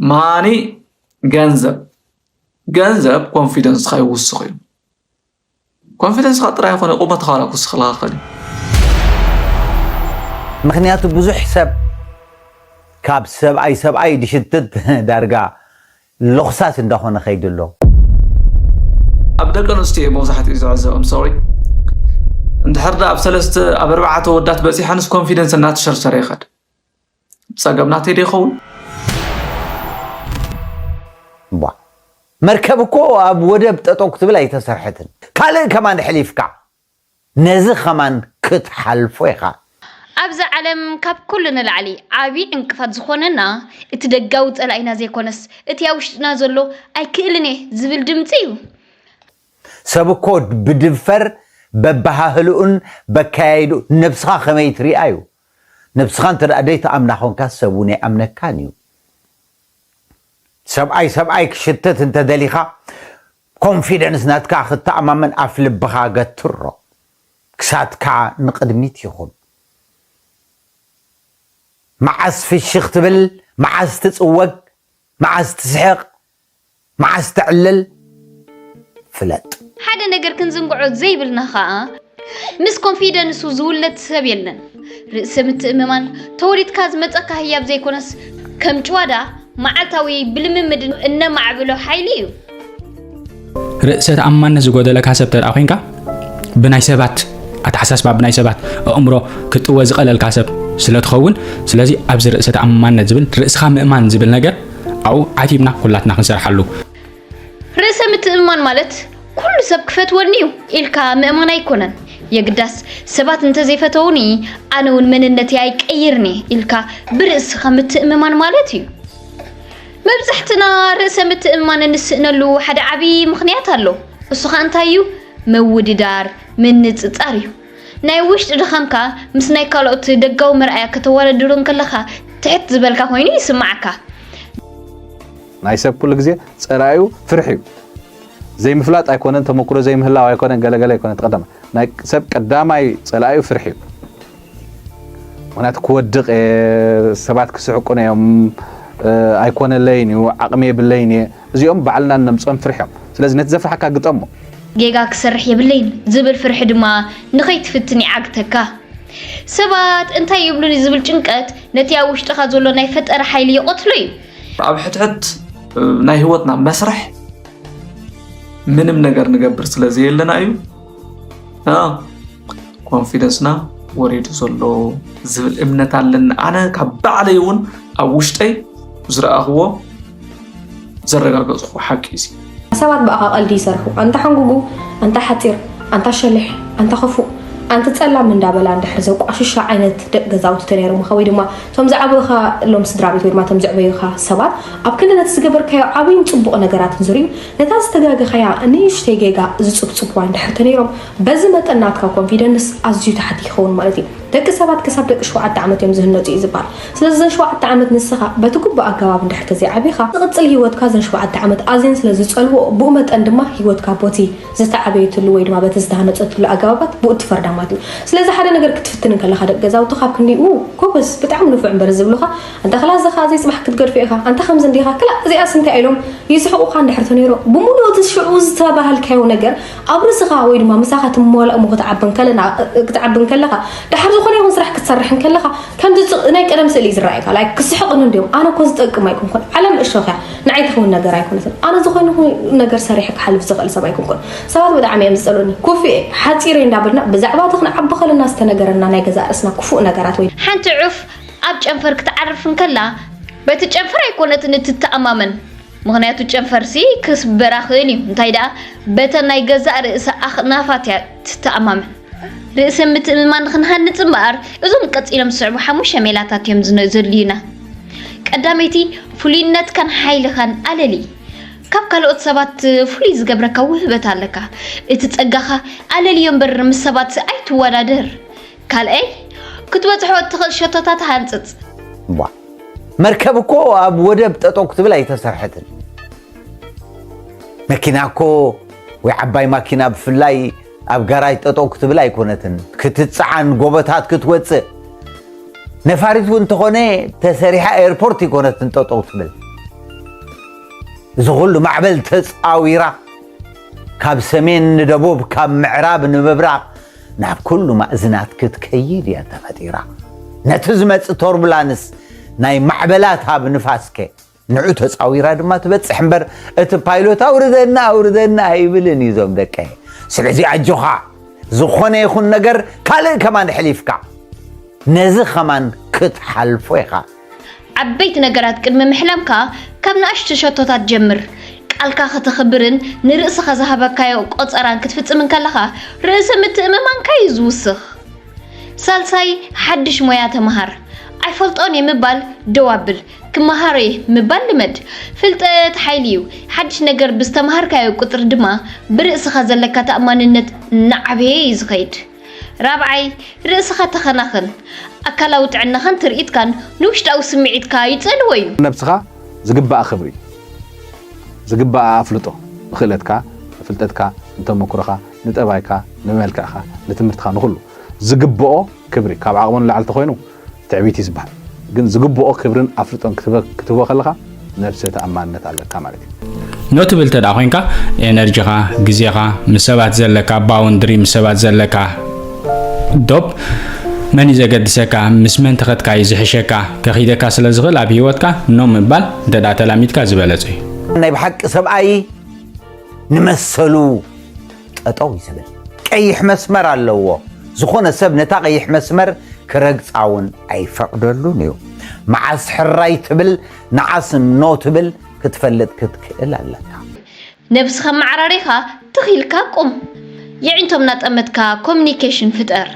ማኒ ገንዘብ ገንዘብ ኮንፊደንስካ ይውስኽ እዩ። ኮንፊደንስካ ጥራይ ይኮነ ቁመትካ ዋላ ክውስኽልካ ይኽእል እዩ። ምክንያቱ ብዙሕ ሰብ ካብ ሰብኣይ ሰብኣይ ድሽትት ዳርጋ ሎኽሳስ እንዳኾነ ከይዱ ኣሎ። ኣብ ደቂ ኣንስትዮ መብዛሕትኡ እዩ ዝዕዘብ። I'm sorry። እንድሕር ዳ ኣብ ሰለስተ ኣብ ኣርባዕተ ወዳት በፂሓንስ ኮንፊደንስ እናተሸርሸረ ይኸድ። ፀገም ናተይ ዶ ይኸውን? ቧ መርከብ እኮ ኣብ ወደብ ጠጠው ክትብል ኣይተሰርሐትን። ካልእ ከማን ሕሊፍካ ነዚ ከማን ክትሓልፎ ኢኻ። ኣብዚ ዓለም ካብ ኩሉ ንላዕሊ ዓብዪ ዕንቅፋት ዝኾነና እቲ ደጋዊ ጸላኢና ዘይኮነስ እቲ ኣብ ውሽጥና ዘሎ ኣይክእልን እየ ዝብል ድምጺ እዩ። ሰብ እኮ ብድፈር በባሃህልኡን በካያይዱ ነብስኻ ከመይ ትሪኣ እዩ። ነብስኻ እንተ ደኣ ደይትኣምና ኾንካ ሰብ እውን ኣይኣምነካን እዩ። ሰብኣይ ሰብኣይ ክሽትት እንተደሊኻ ኮንፊደንስ ናትካ ክተኣማመን ኣፍ ልብኻ ገትሮ። ክሳትካ ንቕድሚት ይኹን። መዓስ ፍሽኽ ትብል፣ መዓስ ትጽወግ፣ መዓስ ትስሕቕ፣ መዓስ ትዕልል ፍለጥ። ሓደ ነገር ክንዝንግዖ ዘይብልና ኸኣ ምስ ኮንፊደንሱ ዝውለድ ሰብ የለን። ርእሰ ምትእምማን ተወሊድካ ዝመጸካ ህያብ ዘይኮነስ ከም ጭዋዳ መዓልታዊ ብልምምድ እነማዕብሎ ሓይሊ እዩ። ርእሰ ተኣማንነት ዝጎደለካ ሰብ ተደኣ ኮይንካ ብናይ ሰባት ኣተሓሳስባ ብናይ ሰባት ኣእምሮ ክጥወ ዝቐለልካ ሰብ ስለ ትኸውን ስለዚ ኣብዚ ርእሰ ተኣማንነት ዝብል ርእስኻ ምእማን ዝብል ነገር ኣብኡ ዓቲብና ኩላትና ክንሰርሓሉ ርእሰ ምትእምማን ማለት ኩሉ ሰብ ክፈትወኒ እዩ ኢልካ ምእማን ኣይኮነን። የግዳስ ሰባት እንተዘይፈተውኒ ኣነ እውን መንነተይ ኣይቀይርን እየ ኢልካ ብርእስኻ ምትእምማን ማለት እዩ። መብዛሕትና ርእሰ ምትእምማን እንስእነሉ ሓደ ዓብዪ ምኽንያት ኣሎ። እሱ ኸኣ እንታይ እዩ? ምውድዳር፣ ምንጽጻር እዩ። ናይ ውሽጢ ድኻምካ ምስ ናይ ካልኦት ደጋዊ መርኣያ ከተወዳድሮ እንከለኻ ትሕት ዝበልካ ኮይኑ ይስምዓካ። ናይ ሰብ ኩሉ ግዜ ጸላኢኡ ፍርሒ እዩ። ዘይምፍላጥ ኣይኮነን፣ ተመክሮ ዘይምህላው ኣይኮነን፣ ገለገለ ኣይኮነን። እቲ ቀዳማይ ናይ ሰብ ቀዳማይ ጸላኢኡ ፍርሒ እዩ። ምክንያቱ ክወድቕ እየ፣ ሰባት ክስሕቁኒ እዮም፣ ኣይኮነለይን እዩ፣ ዓቕሚ የብለይን እየ። እዚኦም ባዕልና እነምፅኦም ፍርሒ እዮም። ስለዚ ነቲ ዘፍርሓካ ግጠሞ። ጌጋ ክሰርሕ የብለይን ዝብል ፍርሒ ድማ ንኸይትፍትን ይዓግተካ። ሰባት እንታይ ይብሉኒ ዝብል ጭንቀት ነቲ ኣብ ውሽጥኻ ዘሎ ናይ ፈጠራ ሓይሊ ይቐትሎ እዩ። ኣብ ሕድሕድ ናይ ህይወትና መስርሕ ምንም ነገር ንገብር ስለ ዘየለና እዩ ኮንፊደንስና ወሪዱ ዘሎ ዝብል እምነት ኣለኒ። ኣነ ካብ ባዕለይ እውን ኣብ ውሽጠይ ዝረኣኽዎ ዘረጋገፅኹ ሓቂ እዚ። ሰባት ብኣኻ ቀልዲ ይሰርሑ። ኣንታ ሕንጉጉ፣ ኣንታ ሓፂር፣ ኣንታ ሸሊሕ፣ ኣንታ ክፉእ፣ ኣንቲ ጸላም እንዳበላ እንድሕር ዘቋሽሻ ዓይነት ደቂ ገዛውቲ ተነይሮምኻ ወይ ድማ እቶም ዝዓበዩኻ ሎም ስድራ ቤት ወይ ድማ እቶም ዘዕበዩኻ ሰባት ኣብ ክንዲ ነቲ ዝገበርካዮ ዓብይን ጽቡቕ ነገራትን ዝርእዩ ነታ ዝተጋገኻያ ንእሽተይ ጌጋ ዝጽብጽብዋ እንድሕር ተነይሮም በዚ መጠን ናትካ ኮንፊደንስ ኣዝዩ ታሕቲ ይኸውን ማለት እዩ። ደቂ ሰባት ክሳብ ደቂ ሸውዓተ ዓመት እዮም ዝህነፁ እዩ ዝበሃል። ስለዚ እዘን ሸውዓተ ዓመት ንስኻ በቲ ግቡእ ኣገባብ እንድሕር ተዘይዓቢኻ ዝቕፅል ህይወትካ እዘን ሸውዓተ ዓመት ኣዝየን ስለ ዝፀልዎ ብኡ መጠን ድማ ህይወትካ ቦቲ ዝተዓበየትሉ ወይ ድማ በቲ ዝተሃነፀትሉ ኣገባባት ብኡ ትፈርዳ ማለት እዩ። ስለዚ ሓደ ነገር ክትፍትን እንከለኻ ደቂ ገዛውትኻ ኣብ ክንዲኡ ጎበዝ ብጣዕሚ ንፉዕ እምበር ዝብሉኻ ኣንታ ክላ እዚ ከኣ እዚ ጽባሕ ክትገድፎ ኢኻ ኣንታ ከምዚ እንዲኻ ክላ እዚኣስ እንታይ ኢሎም ይስሕቑኻ እንድሕር ተነይሮ ብምሉእ እቲ ሽዑ ዝተባሃልካዮ ነገር ኣብ ርእስኻ ወይ ድማ ምሳኻ ትመልኦም ክትዓቢ እንከለኻ ድሓር ዝኾነ ይኹን ስራሕ ክትሰርሕ እንከለኻ ከምዚ ናይ ቀደም ስእሊ እዩ ዝረኣየካ like ክስሕቑኒ እንድዮም ኣነ እኮ ዝጠቅም ኣይኮንኩን ዓለም እሾኽ እያ ንዓይ ትኸውን ነገር ኣይኮነትን ኣነ ዝኾነ ይኹን ነገር ሰሪሐ ክሓልፍ ዝኽእል ሰብ ኣይኮንኩን ሰባት ብጣዕሚ እዮም ዝጸልኡኒ ኩፉእ እየ ሓጺር እየ እንዳበልና ብዛዕባ እቲ ክንዓቢ ከለና ዝተነገረና ናይ ገዛእ ርእስና ክፉእ ነገራት ወይ ሓንቲ ዑፍ ኣብ ጨንፈር ክትዓርፍ እንከላ በቲ ጨንፈር ኣይኮነትን እትተኣማመን ምኽንያቱ ጨንፈርሲ ክስበራ ክእል እዩ እንታይ ደኣ በተን ናይ ገዛእ ርእሳ ኣኽናፋት እያ ትተኣማመን ርእሰ ምትእምማን ንኽንሃንጽ እምበኣር እዞም ቀጺሎም ዝስዕቡ ሓሙሽተ ሜላታት እዮም ዘድልዩና ቀዳመይቲ ፍሉይነትካን ሓይልኻን ኣለሊ ካብ ካልኦት ሰባት ፍሉይ ዝገብረካ ውህበት ኣለካ እቲ ጸጋኻ ኣለልዮ እምበር ምስ ሰባት ኣይትወዳደር ካልኣይ ክትበጽሖ እትኽእል ሸቶታት ሃንጽጽ። ቧ መርከብ እኮ ኣብ ወደብ ጠጠው ክትብል ኣይተሰርሐትን። መኪና እኮ ወይ ዓባይ ማኪና ብፍላይ ኣብ ጋራጅ ጠጠው ክትብል ኣይኮነትን። ክትጸዓን ጎቦታት ክትወጽእ ነፋሪት እውን እንተኾነ ተሰሪሓ ኤርፖርት ኣይኮነትን ጠጠው ትብል። እዚ ኩሉ ማዕበል ተጻዊራ፣ ካብ ሰሜን ንደቡብ፣ ካብ ምዕራብ ንምብራቕ፣ ናብ ኩሉ ማእዝናት ክትከይድ እያ ተፈጢራ። ነቲ ዝመጽእ ቶርቡላንስ ናይ ማዕበላት ኣብ ንፋስከ፣ ንዑ ተጻዊራ ድማ ትበጽሕ እምበር፣ እቲ ፓይሎት ኣውርደና፣ ኣውርደና ኣይብልን እዩ እዞም ደቀ። ስለዚ ኣጆኻ፣ ዝኾነ ይኹን ነገር ካልእ ከማን ሕሊፍካ፣ ነዚ ከማን ክትሓልፎ ኢኻ። ዓበይቲ ነገራት ቅድሚ ምሕላምካ ካብ ንኣሽቱ ሸቶታት ጀምር። ቃልካ ከተኽብርን ንርእስኻ ዝሃበካዮ ቆጸራን ክትፍጽም እንከለኻ ርእሰ ምትእምማንካ እዩ ዝውስኽ። ሳልሳይ፣ ሓድሽ ሞያ ተመሃር። ኣይፈልጦን እየ ምባል ደው ኣብል። ክመሃሮ እየ ምባል ልመድ። ፍልጠት ሓይሊ እዩ። ሓድሽ ነገር ብዝተመሃርካዮ ቁጽሪ ድማ ብርእስኻ ዘለካ ተኣማንነት እናዓበየ እዩ ዝኸይድ። ራብዓይ፣ ርእስኻ ተኸናኸን። ኣካላዊ ጥዕናኻን ትርኢትካን ንውሽጣዊ ስምዒትካ ይጸልዎ እዩ። ነብስኻ ዝግባኣ ክብሪ፣ ዝግባኣ ኣፍልጦ፣ ንኽእለትካ፣ ንፍልጠትካ፣ ንተመክሮኻ፣ ንጠባይካ፣ ንመልክዕኻ፣ ንትምህርትኻ፣ ንኹሉ ዝግብኦ ክብሪ፣ ካብ ዓቕሙ ንላዕሊ ተኾይኑ ትዕቢት እዩ ዝበሃል። ግን ዝግብኦ ክብርን ኣፍልጦን ክትበ-፣ ክትህቦ ከለኻ ነብሰ ተኣማንነት ኣለካ ማለት እዩ። ኖ ትብል እንተ ደኣ ኮይንካ፣ ኤነርጂኻ፣ ግዜኻ፣ ምስ ሰባት ዘለካ ባውንድሪ፣ ምስ ሰባት ዘለካ ዶብ መን እዩ ዘገድሰካ፣ ምስ መን ተኸድካ እዩ ዝሕሸካ፣ ከኺደካ ስለ ዝኽእል ኣብ ህይወትካ ኖ ምባል እንተ ደኣ ተላሚድካ ዝበለጸ እዩ። ናይ ብሓቂ ሰብኣይ ንመሰሉ ጠጠው እዩ ዝብል። ቀይሕ መስመር ኣለዎ። ዝኾነ ሰብ ነታ ቀይሕ መስመር ክረግጻ እውን ኣይፈቕደሉን እዩ። መዓስ ሕራይ ትብል፣ መዓስ ኖ ትብል ክትፈልጥ ክትክእል ኣለካ። ነብስኻ መዓራሪኻ ትኽ ኢልካ ቁም። የዒንቶ እናጠመትካ ኮሚኒኬሽን ፍጠር።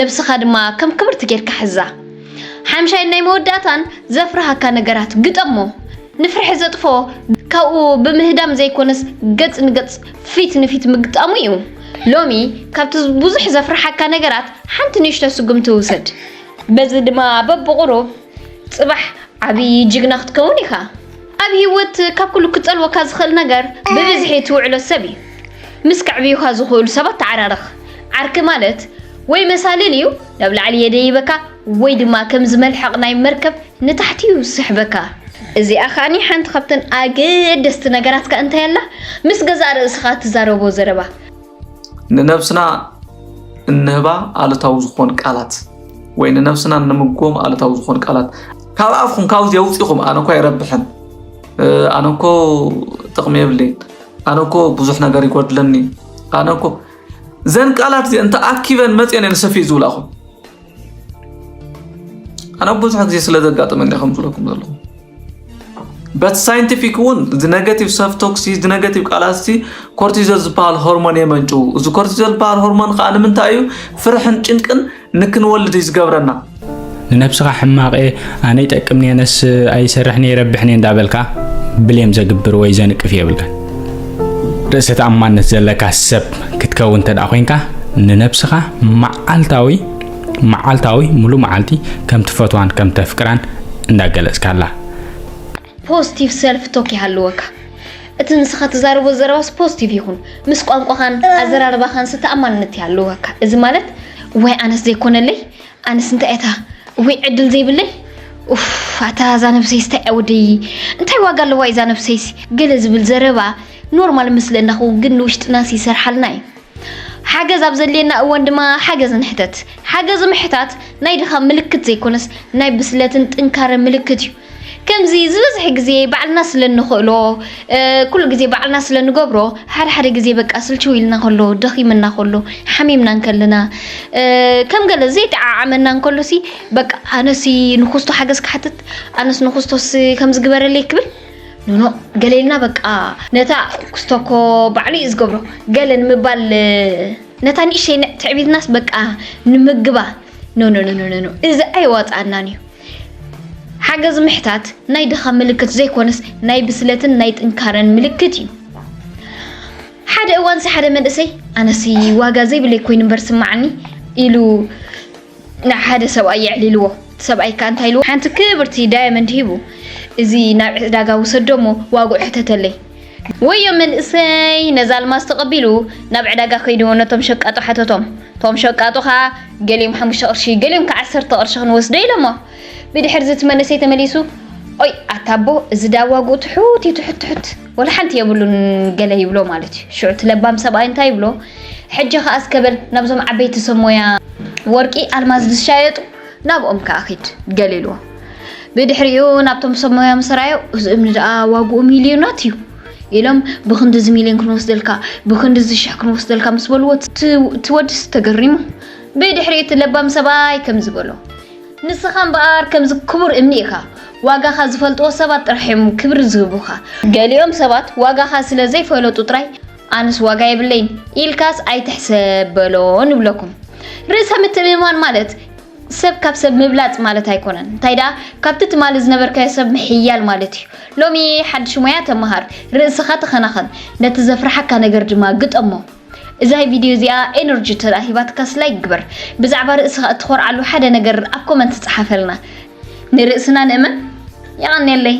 ነብስኻ ድማ ከም ክብርቲ ጌርካ ሕዛ። ሓምሻይን ናይ መወዳእታን ዘፍርሃካ ነገራት ግጠሞ። ንፍርሒ ዘጥፍኦ ካብኡ ብምህዳም ዘይኮነስ ገጽ ንገጽ ፊት ንፊት ምግጣሙ እዩ። ሎሚ ካብቲ ብዙሕ ዘፍርሓካ ነገራት ሓንቲ ንእሽቶ ስጉምቲ ውሰድ። በዚ ድማ በብቑሩብ ጽባሕ ዓቢ ጅግና ክትከውን ኢኻ። ኣብ ህይወት ካብ ኩሉ ክጸልወካ ዝኽእል ነገር ብብዝሒ ትውዕሎ ሰብ እዩ። ምስ ከዕብዩኻ ዝኽእሉ ሰባት ተዓራረኽ። ዓርኪ ማለት ወይ መሳልል እዩ ናብ ላዕሊ የደይበካ ወይ ድማ ከምዚ መልሕቕ ናይ መርከብ ንታሕቲ እዩ ዝስሕበካ። እዚኣ ከኣኒ ሓንቲ ካብተን ኣገደስቲ ነገራትካ እንታይ ኣላ? ምስ ገዛእ ርእስኻ እትዛረቦ ዘረባ። ንነብስና እንህባ ኣሉታዊ ዝኾን ቃላት ወይ ንነብስና እንምግቦም ኣሉታዊ ዝኾን ቃላት ካብ ኣፍኹም ካብዚ የውፅኹም። ኣነ እኮ ኣይረብሕን፣ እ፣ ኣነ እኮ ጥቕሚ የብለይን፣ ኣነ እኮ ብዙሕ ነገር ይጎድለኒ፣ ኣነ እኮ ዘን ቃላት እዚኣን ተኣኪበን መፅየን እየን ሰፊእ ዝብላኹም። ኣነ ብዙሕ ግዜ ስለ ዘጋጠመኒ ከም ዝብለኩም ዘለኹ። በት ሳይንቲፊክ እውን እዚ ኔጋቲቭ ሰልፍ ቶክሲ፣ እዚ ኔጋቲቭ ቃላት እዚ ኮርቲዞል ዝበሃል ሆርሞን የመንጭው። እዚ ኮርቲዞል ዝበሃል ሆርሞን ከዓ ንምንታይ እዩ? ፍርሕን ጭንቅን ንክንወልድ እዩ ዝገብረና። ንነብስኻ ሕማቕ እየ፣ ኣነ ይጠቅምኒ እየ፣ ነስ ኣይሰርሕን እየ፣ ይረብሕን እየ እንዳበልካ ብሌም ዘግብር ወይ ዘንቅፍ የብልካን። ርእሰ ተኣማንነት ዘለካ ሰብ ክትከውን እንተ ደኣ ኮይንካ፣ ንነብስኻ መዓልታዊ፣ መዓልታዊ፣ ሙሉ መዓልቲ ከም ትፈትዋን ከም ተፍቅራን እንዳገለጽካላ። ፖዚቲቭ ሰልፍ ቶክ ይሃልወካ። እቲ ንስኻ ትዛረቦ ዘረባስ ፖዚቲቭ ይኹን፣ ምስ ቋንቋኻን ኣዘራርባኻን ዝተኣማንነት ይሃልወካ። እዚ ማለት፣ ወይ ኣነስ ዘይኮነለይ፣ ኣነስ እንታይ እታ፣ ወይ ዕድል ዘይብለይ፣ ኡፍ፣ ኣታ እዛ ነብሰይስ እንታይ እያ ወደይ፣ እንታይ ዋጋ ኣለዋ እዛ ነብሰይስ፣ ገለ ዝብል ዘረባ ኖርማል ምስለና ኹ፣ ግን ንውሽጥናስ ይሰርሓልና እዩ። ሓገዝ ኣብ ዘድልየና እዋን ድማ ሓገዝ ንሕተት። ሓገዝ ምሕታት ናይ ድኻም ምልክት ዘይኮነስ ናይ ብስለትን ጥንካረ ምልክት እዩ። ከምዚ ዝበዝሐ ግዜ ባዕልና ስለ እንኽእሎ፣ እ፣ ኩሉ ግዜ ባዕልና ስለ እንገብሮ፣ ሓደ ሓደ ግዜ በቃ ስልችው ኢልና ከሎ፣ ደኺምና ከሎ፣ ሓሚምና እንከለና፣ እ፣ ከም ገለ ዘይጠዓዓመና እንከሎሲ፣ በቃ ኣነሲ ንኩስቶ ሓገዝ ክሓትት፣ ኣነስ ንኩስቶስ ከምዚ ግበረለይ ክብል፣ ኖኖ፣ ገለ ኢልና በቃ ነታ ኩስቶ እኮ ባዕሉ እዩ ዝገብሮ፣ ገለ ንምባል፣ ነታ ንእሽተይ ትዕቢትናስ በቃ ንምግባ። ኖ፣ ኖ፣ ኖ፣ ኖ፣ ኖ፣ ኖ። እዚ ኣይዋጽኣናን እዩ። ሓገዝ ምሕታት ናይ ድኻ ምልክት ዘይኮነስ ናይ ብስለትን ናይ ጥንካረን ምልክት እዩ። ሓደ እዋንሲ ሓደ መንእሰይ፣ ኣነሲ ዋጋ ዘይብለይ ኮይኑ እምበር ስማዓኒ፣ ኢሉ ንሓደ ሰብኣይ የዕሊልዎ። እቲ ሰብኣይ ከኣ እንታይ ኢልዎ? ሓንቲ ክብርቲ ዳያመንድ ሂቡ፣ "እዚ ናብ ዕዳጋ ውሰዶ እሞ ዋግኡ ሕተተለይ።" ወዮ መንእሰይ ነዛ ኣልማዝ ተቐቢሉ ናብ ዕዳጋ ከይዱ ነቶም ሸቃጦ ሓተቶም። እቶም ሸቃጦ ከኣ ገሊኦም ሓሙሽተ ቅርሺ፣ ገሊኦም ከኣ ዓሰርተ ቅርሺ ክንወስዶ ኢሎሞ። ብድሕሪ እዚ እቲ መንእሰይ ተመሊሱ፣ ኦይ ኣታ ኣቦ፣ እዚ ዳ ዋግኡ ትሑት እዩ፣ ትሑት ትሑት፣ ወላ ሓንቲ የብሉን ገለ ይብሎ ማለት እዩ። ሽዑ እቲ ለባም ሰብኣይ እንታይ ይብሎ? ሕጂ ከኣ እስከ በል ናብዞም ዓበይቲ ሰብ ሞያ ወርቂ ኣልማዝ ዝሻየጡ ናብኦም ከኣ ኺድ ገለ ኢልዎ። ብድሕሪኡ ናብቶም ሰብ ሞያ ምስ ረኣዮ፣ እዚ እምኒ ደኣ ዋግኡ ሚልዮናት እዩ ኢሎም፣ ብኽንድዚ ሚልዮን ክንወስደልካ፣ ብኽንድዚ ሽሕ ክንወስደልካ ምስ በልዎ፣ እቲ ወድስ ተገሪሙ። ብድሕሪኡ እቲ ለባም ሰብኣይ ከምዚ በሎ፣ ንስኻ እምበኣር ከምዚ ክቡር እምኒ ኢኻ፣ ዋጋኻ ዝፈልጥዎ ሰባት ጥራሕ እዮም ክብሪ ዝህቡኻ። ገሊኦም ሰባት ዋጋኻ ስለ ዘይፈለጡ ጥራይ ኣነስ ዋጋ የብለይን ኢልካስ ኣይትሕሰብ በሎ ንብለኩም። ርእሰ ምትእምማን ማለት ሰብ ካብ ሰብ ምብላጽ ማለት ኣይኮነን። እንታይ ደኣ ካብቲ ትማሊ ዝነበርካዮ ሰብ ምሕያል ማለት እዩ። ሎሚ ሓድሽ ሞያ ተመሃር፣ ርእስኻ ተኸናኸን፣ ነቲ ዘፍርሓካ ነገር ድማ ግጠሞ። እዛ ቪድዮ እዚኣ ኤነርጂ ተዳ ሂባትካስ ላይክ ግበር። ብዛዕባ ርእስኻ እትኾርዓሉ ሓደ ነገር ኣብ ኮመንት ጸሓፈልና። ንርእስና ንእመን። የቐንየለይ።